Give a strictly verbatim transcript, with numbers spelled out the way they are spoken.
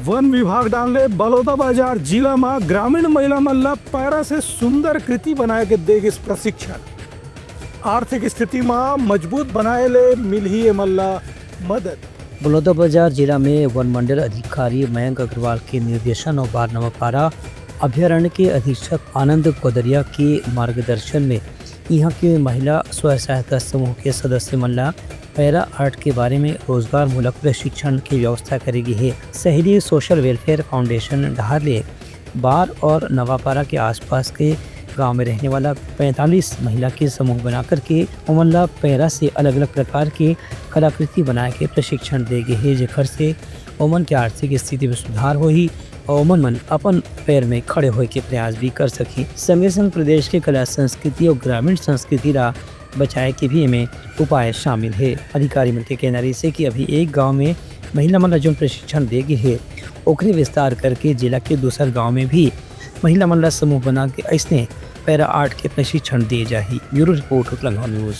वन विभाग डाहर ले बलौदाबाजार जिला म ग्रामीण महिला मन ल पैरा से सुंदर कृति बनाए के दे गिस प्रशिक्षण। आर्थिक स्थिति म मजबूत बनाए ले मिलही एमन ल मदद। बलौदाबाजार जिला में वन मंडल अधिकारी मयंक अग्रवाल के निर्देशन और बार नवापारा अभयारण्य के अधीक्षक आनंद कोदरिया के मार्गदर्शन में इहाँ के महिला स्व सहायता समूह के सदस्य मन ला पैरा आर्ट के बारे में रोजगार मूलक प्रशिक्षण के व्यवस्था करे गे हे। शहरी सोशल वेलफेयर फाउंडेशन डहार ले बार और नवापारा के आसपास के गांव में रहने वाला पैंतालीस महिला के समूह बनाकर के ओमन ला पैरा से अलग-अलग प्रकार के कलाकृति बनाए के प्रशिक्षण दे गे हे, जेकर से ओमन के आर्थिक स्थिति में सुधार होही और ओमन मन अपन पैर में खड़े होए के प्रयास भी कर सकही। संगे संग प्रदेश के कला संस्कृति और ग्रामीण संस्कृति ला बचाए के भी एमे उपाय शामिल हे। अधिकारी मन के कहना रहिस हे कि अभी एक गांव में महिला मन ला जोन प्रशिक्षण दे गे हे, ओकरे विस्तार करके जिला के दूसर गांव में भी महिला मन ला समूह बना के अइसने पैरा आर्ट के प्रशिक्षण दिए जाही। Bureau report, Utlangha news.